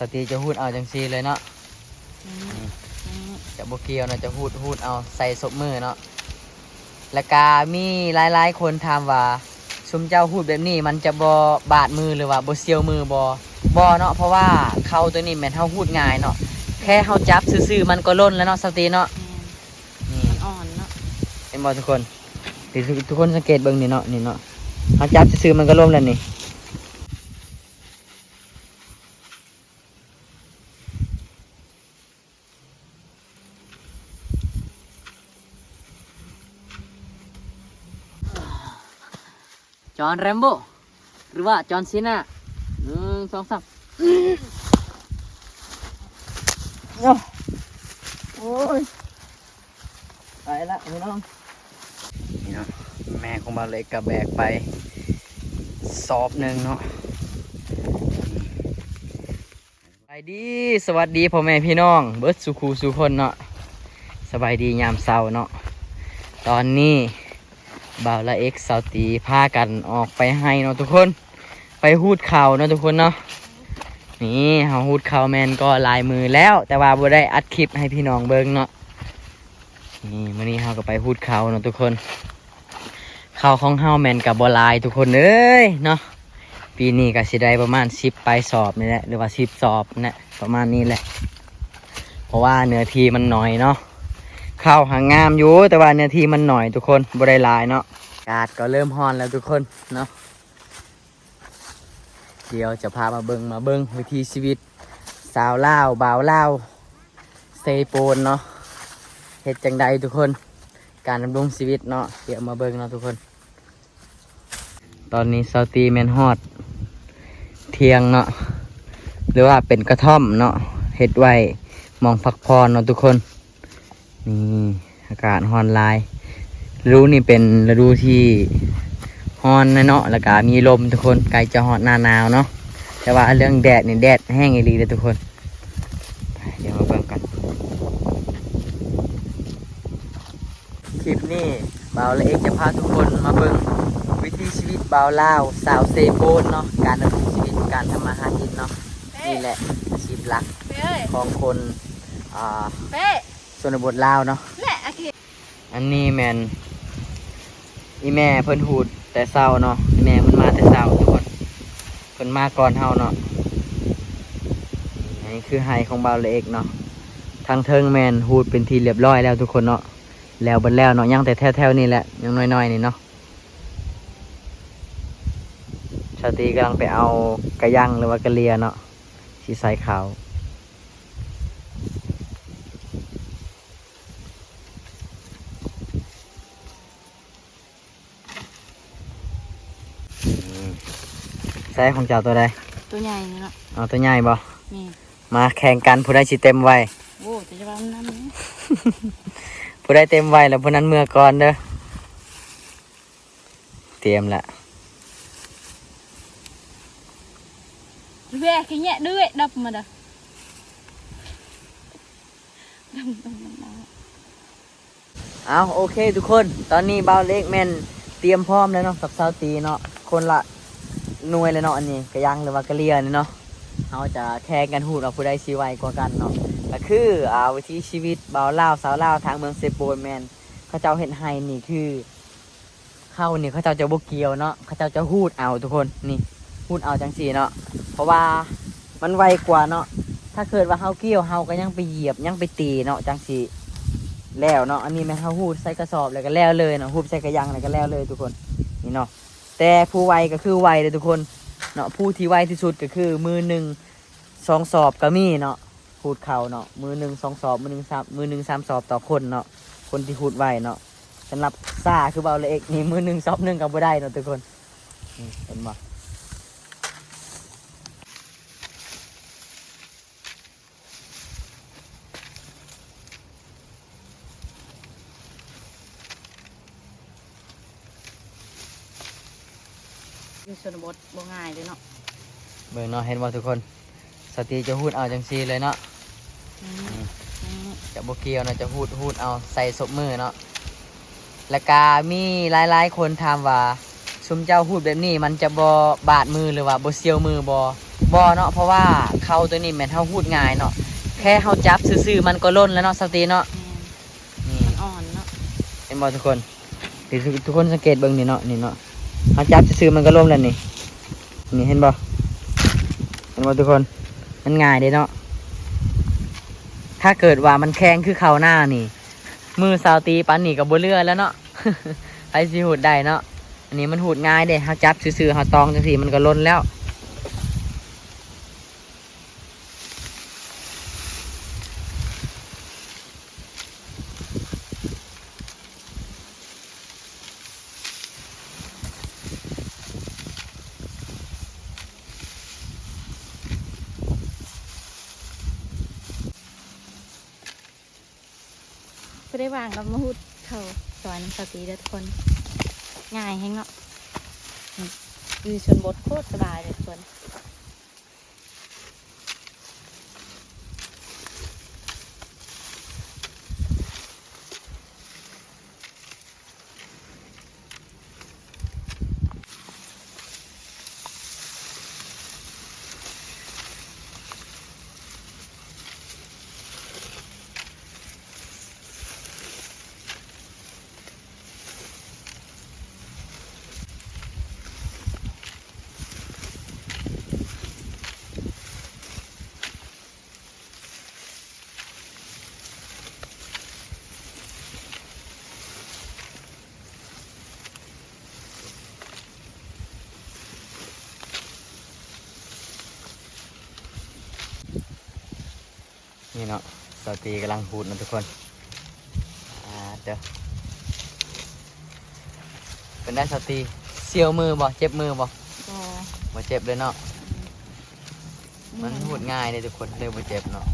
ສາວຕີຈະຮູດເອົາຈັ່ງຊີ້ເລີຍເນາະ. ອືມ ອືມ ຈະບໍ່ກ່ຽວເນາະ ຈະຮູດ ຮູດເອົາໃສ່ສົບມືເນາະ. ແລ້ວກະມີຫຼາຍໆຄົນຖາມວ່າ ຊຸມເຈົ້າຮູດແບບນີ້ມັນຈະບໍ່ບາດມື ຫຼືວ່າບໍ່ສ່ຽວມືບໍ່? ບໍ່ເນາະ ເພາະວ່າເຂົ້າໂຕນີ້ແມ່ນເຮົາຮູດງ່າຍເນາະ ແຄ່ເຮົາຈັບຊື່ໆມັນກໍຫຼົ່ນແລ້ວເນາະ ສາວຕີເນາະ. ແມ່ນ ນີ້ ມັນອ່ອນເນາະ ເຫັນບໍ່ທຸກຄົນ? ທີ່ທຸກ ທຸກຄົນສັງເກດເບິ່ງນີ້ເນາະ ນີ້ເນາະ ເຮົາຈັບຊື່ໆມັນກໍລົ້ມແລ້ວນີ້. ຈອນແຣມໂບ ຫຼືວ່າຈອນຊີນາ ໜຶ່ງ ສອງ ສາມ ໂອ້ຍ ໄປລະພີ່ນ້ອງ. ນີ້ເນາະ ແມ່ຂອງບ່າວເລັກກໍແບກໄປສອບໜຶ່ງເນາະ. ສະບາຍດີ ສະຫວັດດີພໍ່ແມ່ພີ່ນ້ອງເບິດສູ່ຄູ່ສູ່ຄົນເນາະ. ສະບາຍດີຍາມເຊົ້າເນາະ. ຕອນນີ້ບ່າວລາເອັກ ສາວຕີ ພາກັນອອກໄປໄຮ່ເນາະທຸກຄົນ ໄປຮູດເຂົ້າເນາະທຸກຄົນເນາະ. ນີ້ເຮົາຮູດເຂົ້າແມ່ນກໍຫຼາຍມື້ແລ້ວ ແຕ່ວ່າບໍ່ໄດ້ອັດຄລິບໃຫ້ພີ່ນ້ອງເບິ່ງເນາະ. ນີ້ ມື້ນີ້ເຮົາກໍໄປຮູດເຂົ້າເນາະທຸກຄົນ. ເຂົ້າຂອງເຮົາແມ່ນກໍບໍ່ຫຼາຍທຸກຄົນເອີຍເນາະ. ປີນີ້ກໍຊິໄດ້ປະມານສິບປາຍສອບນີ້ແຫຼະ ຫຼືວ່າສິບສອບນະ ປະມານນີ້ແຫຼະ ເພາະວ່າເນື້ອທີ່ມັນໜ້ອຍເນາະ. ເຂົ້າຫາງາມຢູ່ ແຕ່ວ່າເນື້ອທີ່ມັນໜ້ອຍທຸກຄົນ ບໍ່ໄດ້ຫຼາຍເນາະ. ອາກາດກໍເລີ່ມຮ້ອນແລ້ວທຸກຄົນເນາະ. ດຽວຈະພາມາເບິ່ງ ມາເບິ່ງວິຖີຊີວິດຊາວລາວ ບ່າວລາວເຊໂປນເນາະ ເຮັດຈັ່ງໃດທຸກຄົນ ການດຳລົງຊີວິດເນາະ. ດຽວມາເບິ່ງເນາະທຸກຄົນ. ຕອນນີ້ສາວຕີແມ່ນຮອດທ່ຽງເນາະ ຫຼືວ່າເປັນກະທ່ອມເນາະ ເຮັດໄວ້ໝ່ອງພັກຜ່ອນເນາະທຸກຄົນ. ນີ້ ອາກາດຮ້ອນຫຼາຍ. ລະດູນີ້ເປັນລະດູທີ່ຮ້ອນແນ່ເນາະ ແລ້ວກະມີລົມທຸກຄົນ ໃກ້ຈະຮອດໜ້າໜາວເນາະ. ແຕ່ວ່າເລື່ອງແດດນີ້ ແດດແຮງອີ່ຫຼີເດີ້ທຸກຄົນ. ໄປ ດຽວມາເບິ່ງກັນ. ຄລິບນີ້ບ່າວລາເອັກຈະພາທຸກຄົນມາເບິ່ງວິຖີຊີວິດບ່າວລາວຊາວເຊໂປນເນາະ ການດຳລົງຊີວິດ ການທຳມາຫາກິນເນາະ. ນີ້ແຫຼະອາຊີບຫຼັກຂອງຄົນ ອ່າ ຊົນນະບົດລາວເນາະ. ອັນນີ້ແມ່ນອີ່ແມ່ເພິ່ນຮູດແຕ່ເຊົ້າເນາະ ແມ່ເພິ່ນມາແຕ່ເຊົ້າທຸກຄົນ ເພິ່ນມາກ່ອນເຮົາເນາະ. ອັນນີ້ຄືໄຮ່ຂອງບ່າວລາເອັກເນາະ ທາງເທິງແມ່ນຮູດເປັນທີ່ລຽບຮ້ອຍແລ້ວທຸກຄົນເນາະ ແລ້ວເບິດແລ້ວເນາະ ຍັງແຕ່ແຖວໆນີ້ແຫຼະ ຍັງນ້ອຍໆນີ້ເນາະ. ສາວຕີກຳລັງໄປເອົາກະຍັງ ຫຼືວ່າກະເລຍເນາະ ຊິໃສ່ເຂົ້າ. ໃສ່ຂອງເຈົ້າຕົວໃດ? ຕົວໃຫຍ່ນີ້ເນາະ. ເອົາຕົວໃຫຍ່ບໍ່? ແມ່ນ. ມາແຂ່ງກັນຜູ້ໃດຊິເຕັມໄວ. ໂອ້ ແຕ່ຈະວ່າມັນນຳ ຜູ້ໃດເຕັມໄວແລ້ວຜູ້ນັ້ນເມືອກ່ອນເດີ້. ຕຽມລະ ແວະ ຂະແຍະເດີ້ ດັບມາດະ. ເອົາ ໂອເຄທຸກຄົນ ຕອນນີ້ບ່າວເລັກແມ່ນຕຽມພ້ອມແລ້ວເນາະ ກັບສາວຕີເນາະ ຄົນລະໜ່ວຍແລ້ວເນາະ. ອັນນີ້ກະຍັງ ຫຼືວ່າກະເລຍນີ້ເນາະ ເຮົາຈະແຂ່ງກັນຮູດວ່າຜູ້ໃດຊິໄວກວ່າກັນເນາະ. ກະຄື ອ່າ ວິຖີຊີວິດບ່າວລາວ ຊາວລາວທາງເມືອງເຊໂປນ ແມ່ນເຂົາເຈົ້າເຮັດໄຮ່ນີ້ຄື ເຂົ້ານີ້ເຂົາເຈົ້າຈະບໍ່ກ່ຽວເນາະ ເຂົາເຈົ້າຈະຮູດເອົາທຸກຄົນ ນີ້ ຮູດເອົາຈັ່ງຊີ້ເນາະ ເພາະວ່າມັນໄວກວ່າເນາະ. ຖ້າເກີດວ່າເຮົາກ່ຽວ ເຮົາກໍຍັງໄປຢຽບ ຍັງໄປຕີເນາະ ຈັ່ງຊິແລ້ວເນາະ. ອັນນີ້ແມ່ນເຮົາຮູດໃສ່ກະສອບແລ້ວກໍແລ້ວເລີຍເນາະ ຮູດໃສ່ກະຍັງແລ້ວກໍແລ້ວເລີຍທຸກຄົນ ນີ້ເນາະ. ແຕ່ຜູ້ໄວກໍຄືໄວເດ້ທຸກຄົນເນາະ ຜູ້ທີ່ໄວທີ່ສຸດກໍຄືມື້ໜຶ່ງສອງສອບກໍມີເນາະ. ຂູດເຂົ້າເນາະ ມື້ໜຶ່ງສອງສອບ ມື້ໜຶ່ງສາມ ມື້ໜຶ່ງສາມສອບຕໍ່ຄົນເນາະ ຄົນທີ່ຂູດໄວເນາະ. ສຳລັບຊ້າຄືເວົ້າລະເອກນີ້ ມື້ໜຶ່ງສອບໜຶ່ງກໍບໍ່ໄດ້ເນາະທຸກຄົນ ນີ້ເຫັນບໍ່? ຢູ່ຊົນນະບົດບໍ່ງ່າຍເດ້ເນາະ ເບິ່ງເນາະ ເຫັນບໍ່ທຸກຄົນ? ສາວຕີຈະຮູດເອົາຈັ່ງຊີ້ເລີຍເນາະ ອືມ ອືມ ຈະບໍ່ກ່ຽວເນາະ ຈະຮູດ ຮູດເອົາໃສ່ສົບມືເນາະ. ແລ້ວກະມີຫຼາຍໆຄົນຖາມວ່າ ຊຸມເຈົ້າຮູດແບບນີ້ມັນຈະບໍ່ບາດມື ຫຼືວ່າບໍ່ສ່ຽວມືບໍ່? ບໍ່ເນາະ ເພາະວ່າເຂົ້າໂຕນີ້ແມ່ນເຮົາຮູດງ່າຍເນາະ ແຄ່ເຮົາຈັບຊື່ໆ ມັນກໍຫຼົ່ນແລ້ວເນາະ ສາວຕີເນາະ. ແມ່ນ ນີ້ ມັນອ່ອນເນາະ ເຫັນບໍ່ທຸກຄົນ? ທີ່ທຸກ ທຸກຄົນສັງເກດເບິ່ງນີ້ເນາະ ນີ້ເນາະ ເຮົາຈັບຊື່ໆ ມັນກໍລົ້ມແລ້ວນີ້ ນີ້ເຫັນບໍ່? ເຫັນບໍ່ທຸກຄົນ? ມັນງ່າຍເດ້ເນາະ ຖ້າເກີດວ່າມັນແຂງຄືເຂົ້ານານີ້ ມືສາວຕີປານນີ້ກໍບໍ່ເຫຼືອແລ້ວເນາະ ໃຜຊິຮູດໄດ້ເນາະ. ອັນນີ້ມັນຮູດງ່າຍເດ້ ເຮົາຈັບຊື່ໆ ເຮົາຕອງຈັ່ງຊີ້ ມັນກໍຫຼົ່ນແລ້ວ. ຜູ້ໃດວ່າງກໍມາຮູດເຂົ້າຊ່ອຍນຳສາວຕີເດີທຸກຄົນ ງ່າຍແຮງເນາະ. ຢູ່ຊົນບົດໂຄດສະບາຍເລີຍທຸກຄົນ. ນີ້ເນາະ ສາວຕີກຳລັງຮູດເນາະທຸກຄົນ. ອ່າ ເດີ ເປັນໄດສາວຕີ ສ່ຽວມືບໍ່? ເຈັບມືບໍ່? ບໍ່ ບໍ່ເຈັບເລີຍເນາະ. ອືມ ມັນຮູດງ່າຍເດ້ທຸກຄົນ ເລີຍບໍ່ເຈັບເນາະ.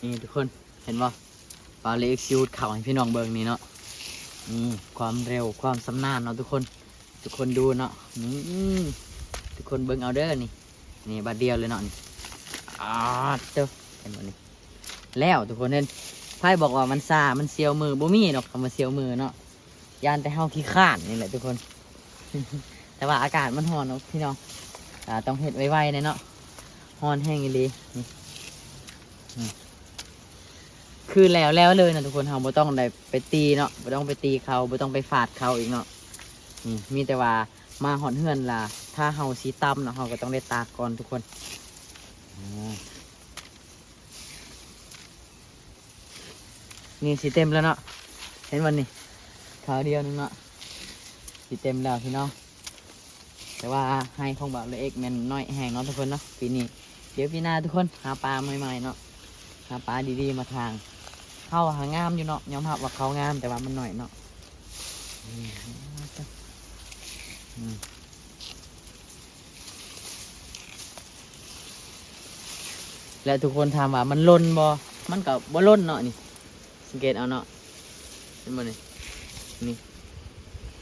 ນີ້ທຸກຄົນ ເຫັນບໍ່? ບ່າວເລັກຊິຫຸດເຂົ້າໃຫ້ພີ່ນ້ອງເບິ່ງນີ້ເນາະ. ນີ້ຄວາມເລັວ ຄວາມຊຳນານເນາະທຸກຄົນ. ທຸກຄົນດູເນາະ. ນີ້ ທຸກຄົນເບິ່ງເອົາເດີນີ້. ນີ້ບາດດຽວເລີຍເນາະນີ້. ອາດເຕີ ເຫັນບໍ່ນີ້? ແລ້ວທຸກຄົນເຫັນ ໃຜບອກວ່າມັນຊາ ມັນສ່ຽວມື? ບໍ່ມີດອກຄຳວ່າສ່ຽວມືເນາະ. ຢ້ານແຕ່ເຮົາຂີ້ຄ້ານນີ້ແຫຼະທຸກຄົນ. ແຕ່ວ່າອາກາດມັນຮ້ອນເນາະພີ່ນ້ອງ ອ່າ ຕ້ອງເຮັດໄວໆແດ່ເນາະ ຮ້ອນແຮງອີ່ຫຼີ. ນີ້ ນີ້ ຄືແລ້ວໆເລີຍນະທຸກຄົນ ເຮົາບໍ່ຕ້ອງໄດ້ໄປຕີເນາະ ບໍ່ຕ້ອງໄປຕີເຂົາ ບໍ່ຕ້ອງໄປຟາດເຂົາອີກເນາະ. ນີ້ ມີແຕ່ວ່າມາຮອດເຮືອນລະ ຖ້າເຮົາຊິຕຳເນາະ ເຮົາກໍຕ້ອງໄດ້ຕາກກ່ອນທຸກຄົນ. ອ່າ ນີ້ຊິເຕັມແລ້ວເນາະ ເຫັນບໍ່ນີ້ ຄາວດຽວໜຶ່ງເນາະ ຊິເຕັມແລ້ວພີ່ນ້ອງ. ແຕ່ວ່າໄຮ່ຂອງບ່າວລາເອັກແມ່ນນ້ອຍແຮງເນາະທຸກຄົນເນາະ ປີນີ້. ດຽວປີໜ້າທຸກຄົນ ຫາປາໃໝ່ໆເນາະ ຫາປາດີໆມາທາງ. ເຂົ້າຫາງາມຢູ່ເນາະ ຍອມຮັບວ່າເຂົ້າງາມ ແຕ່ວ່າມັນໜ້ອຍເນາະ. ອືມ ແລະທຸກຄົນຖາມວ່າມັນຫຼົ່ນບໍ່? ມັນກໍບໍ່ຫຼົ່ນເນາະ ນີ້ ສັງເກດເອົາເນາະ ເຫັນບໍ່ນີ້? ນີ້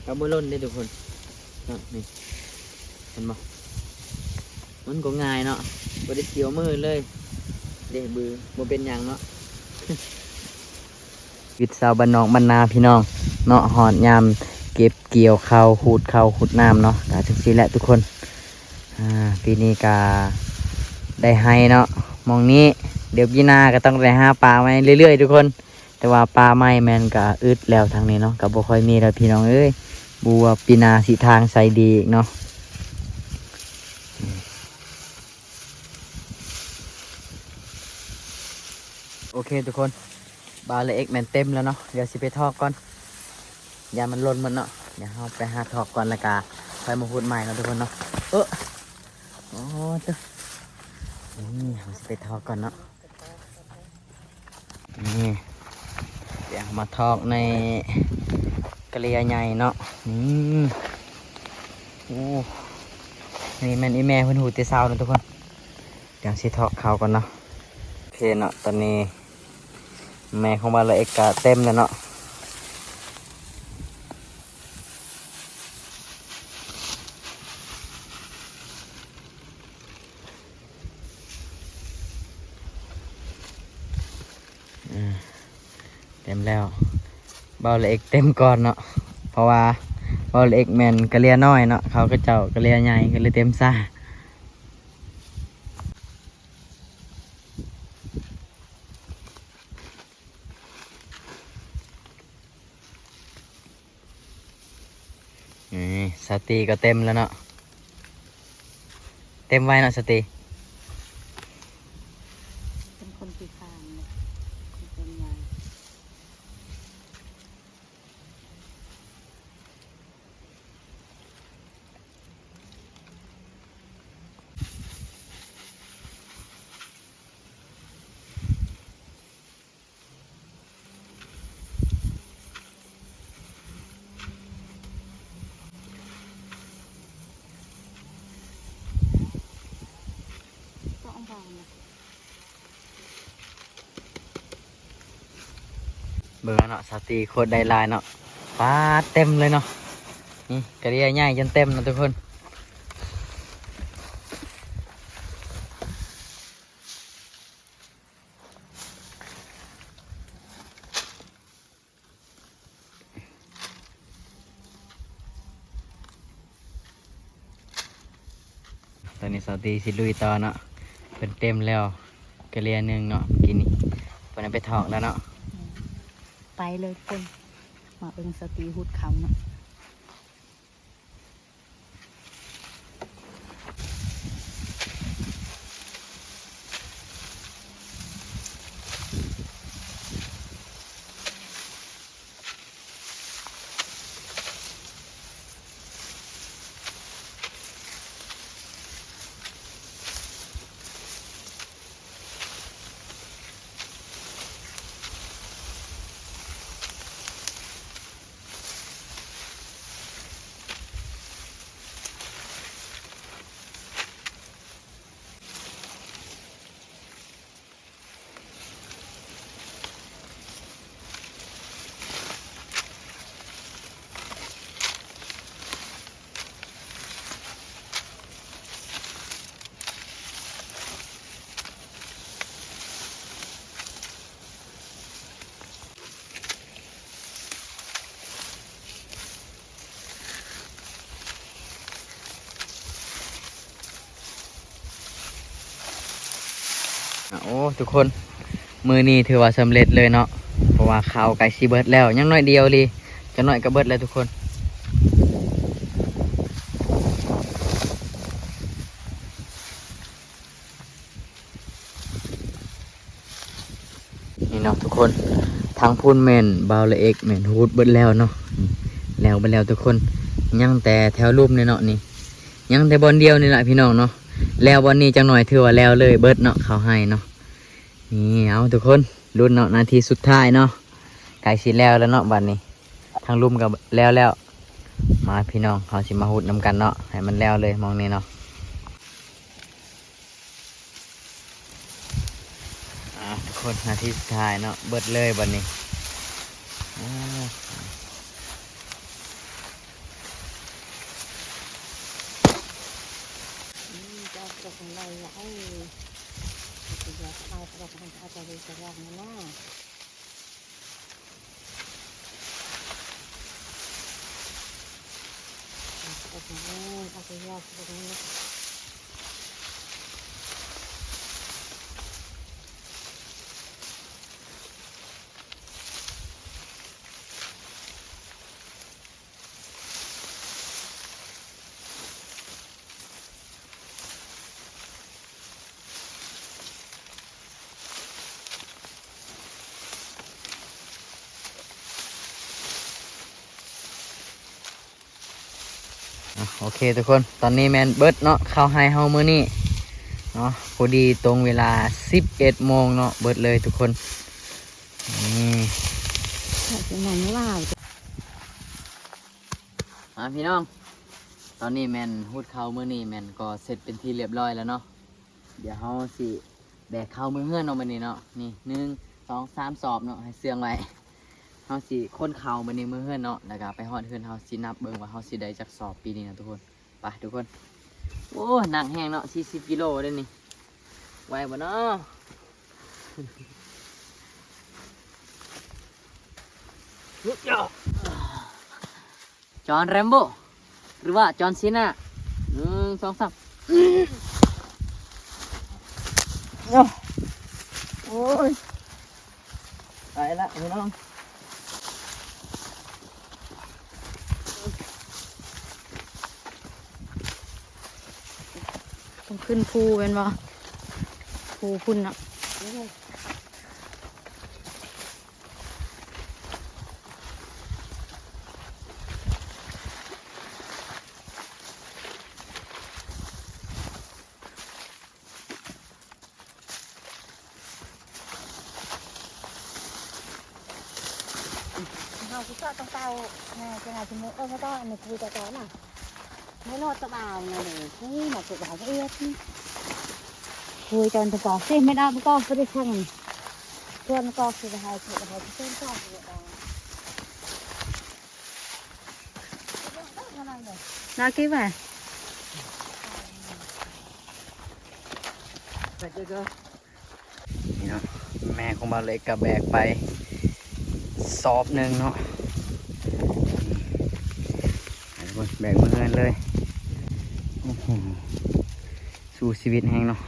ກໍບໍ່ຫຼົ່ນເດ້ທຸກຄົນເນາະ ນີ້ ເຫັນບໍ່? ມັນກໍງ່າຍເນາະ ບໍ່ໄດ້ສຽວມືເລີຍເດ້ ບື ບໍ່ເປັນຫຍັງເນາະ. ຊີວິດຊາວບ້ານນອກບ້ານນາພີ່ນ້ອງເນາະ ຮອດຍາມເກັບກ່ຽວເຂົ້າ ຂູດເຂົ້າຂູດນ້ຳເນາະ ກະຈັ່ງຊີ້ແຫຼະທຸກຄົນ. ອ່າ ປີນີ້ກະໄດ້ໄຮ່ເນາະ ໝ່ອງນີ້ ດຽວປີໜ້າກະຕ້ອງໄດ້ຫາປາໃໝ່ເລື້ອຍໆທຸກຄົນ. ແຕ່ວ່າປາໃໝ່ແມ່ນກະອຶດແລ້ວທາງນີ້ເນາະ ກະບໍ່ຄ່ອຍມີແລ້ວພີ່ນ້ອງເອີຍ ບໍ່ຮູ້ວ່າປີໜ້າຊິທາງໃສດີອີກເນາະ. ໂອເຄທຸກຄົນ ບ່າວລາເອັກແມ່ນເຕັມແລ້ວເນາະ ດຽວຊິໄປຖອກກ່ອນ ຢ້ານມັນຫຼົ່ນໝົດເນາະ. ດຽວເຮົາໄປຫາຖອກກ່ອນ ແລ້ວກະຄ່ອຍມາຂຸດໃໝ່ເນາະທຸກຄົນເນາະ. ເອີ ໂອ້ ໂຕ ນີ້ເຮົາຊິໄປຖອກກ່ອນເນາະ. ນີ້ ດຽວເຮົາມາຖອກໃນກະເລຍໃຫຍ່ເນາະ. ນີ້ ໂອ້ ນີ້ແມ່ນອີ່ແມ່ເພິ່ນຫູແຕ່ເຊົ້າເນາະທຸກຄົນ. ດຽວຊິຖອກເຂົ້າກ່ອນເນາະ. ໂອເຄເນາະ ຕອນນີ້ແມ່ຂອງບ່າວລາເອັກກະເຕັມແລ້ວເນາະ. ອ່າ ເຕັມແລ້ວ ບ່າວລາເອັກເຕັມກ່ອນເນາະ ເພາະວ່າບ່າວລາເອັກແມ່ນກະເລຍນ້ອຍເນາະ ເຂົາເຂົາເຈົ້າກະເລຍໃຫຍ່ ກໍເລີຍເຕັມຊ້າ. ນີ້ ສາວຕີກໍເຕັມແລ້ວເນາະ ເຕັມໄວເນາະສາວຕີ. ເປັນຄົນຂີ້ຄ້ານເນາະ ຄົນເຕັມໄວ. ເບິ່ງເນາະ ສາວຕີໂຄດໄດ້ຫຼາຍເນາະ ປາດເຕັມເລີຍເນາະ. ນີ້ກະເລຍໃຫຍ່ຈົນເຕັມເນາະທຸກຄົນ. ຕອນນີ້ສາວຕີຊິລຸຍຕໍ່ເນາະ ເພິ່ນເຕັມແລ້ວກະເລຍໜຶ່ງເນາະ ເມື່ອກີ້ນີ້ເພິ່ນເອົາໄປຖອກແລ້ວເນາະ. ໄປເລີຍທຸກຄົນ ມາເບິ່ງສາວຕີຫູດເຂົ້າເນາະ. ເ ໂອ້ ທຸກຄົນ ມື້ນີ້ຖືວ່າສຳເລັດເລີຍເນາະ ເພາະວ່າເຂົ້າໃກ້ຊິເບິດແລ້ວ ຍັງໜ້ອຍດຽວອີ່ຫຼີ ຈັກໜ້ອຍກໍເບິດແລ້ວທຸກຄົນ. ນີ້ເນາະທຸກຄົນ ທາງພຸ້ນແມ່ນບ່າວລະເອກ ແມ່ນຮູດເບິດແລ້ວເນາະ ແລ້ວເບິດແລ້ວທຸກຄົນ ຍັງແຕ່ແຖວລຸ່ມນີ້ເນາະ ນີ້ ຍັງແຕ່ບ່ອນດຽວນີ້ລະພີ່ນ້ອງເນາະ ແລ້ວບ່ອນນີ້ຈັກໜ້ອຍຖືວ່າແລ້ວເລີຍເບິດເນາະ ເຂົ້າໄຮ່ເນາະ. ນີ້ ເອົາທຸກຄົນ ລຸ້ນເນາະ ນາທີສຸດທ້າຍເນາະ ໃກ້ຊິແລ້ວແລ້ວເນາະ ບັດນີ້ ທາງລຸ່ມກໍແລ້ວແລ້ວ. ມາພີ່ນ້ອງ ເຮົາຊິມາຮູດນຳກັນເນາະ ໃຫ້ມັນແລ້ວເລີຍໝ່ອງນີ້ເນາະ. ອ່າ ທຸກຄົນ ນາທີສຸດທ້າຍເນາະ ເບິດເລີຍບັດນີ້. ອືມ ຈະເອົາຕົກໃດລະ ເອີ ຊິຢາກເອົາຕົກໃດ ເອົາຕົກໃດ ສະຫວ່າງນະ. ອ່ະ ໂອເຄທຸກຄົນ ຕອນນີ້ແມ່ນເບິດເນາະ ເຂົ້າໄຮ່ເຮົາມື້ນີ້ເນາະ ພໍດີຕົງເວລາສິບເອັດໂມງເນາະ ເບິດເລີຍທຸກຄົນ. ນີ້ ມາພີ່ນ້ອງ ຕອນນີ້ແມ່ນຮູດເຂົ້າມື້ນີ້ແມ່ນກໍເສັດເປັນທີ່ລຽບຮ້ອຍແລ້ວເນາະ. ດຽວເຮົາຊິແບກເຂົ້າເມືອເຮືອນເນາະ ມື້ນີ້ເນາະ. ນີ້ ໜຶ່ງ ສອງ ສາມ ສອບເນາະ ໃຫ້ເຊື່ອງໄວ້. ເຮົາຊິຂົນເຂົ້າມື້ນີ້ເມືອເຮືອນເນາະ ແລ້ວກໍໄປຮອດເຮືອນ ເຮົາຊິນັບເບິ່ງວ່າເຮົາຊິໄດ້ຈັກສອບປີນີ້ນະທຸກຄົນ. ໄປທຸກຄົນ. ໂອ້ ໜັກແຮງເນາະ ສີ່ສິບກິໂລເດ້ນີ້ ໄຫວບໍ່ເນາະ? ຈອນແຣມໂບ ຫຼືວ່າຈອນຊີນາ. ໜຶ່ງ ສອງ ສາມ. ໂອ້ຍ ໄປລະພີ່ນ້ອງ. ຕ້ອງຂຶ້ນພູແມ່ນບໍ່? ພູພຸ້ນເນາະ. ເຮົາຊິເຈາະຕ້ອງເຕົ້າ ແມ່ຈະຫາຊິເມືອ ເອີ ເຈົ້າ ອັນນີ້ຄຸຍເຈົ້ານະ ແມ່ນອດຕະບ່າວນະເດ້ ຄຸຍນະ ຄືວ່າລະອຽດ ຄຸຍຈອນຕະກອກຊິ ແມ່ນອາດບໍ່ກອກບໍ່ໄດ້ແຂ່ງ ສ່ວນກອກຊິໃຫ້ ຄືໃຫ້ເຊັ່ນກອກ ນາກິນວ່າ ນີ້ເນາະ ແມ່ຂອງບ່າວເລັກກໍແບກໄປສອບໜຶ່ງເນາະ ແບກມາເຮືອນເລີຍ. ໂອ້ໂຫ ສູ້ຊີວິດແຮງເນາະ.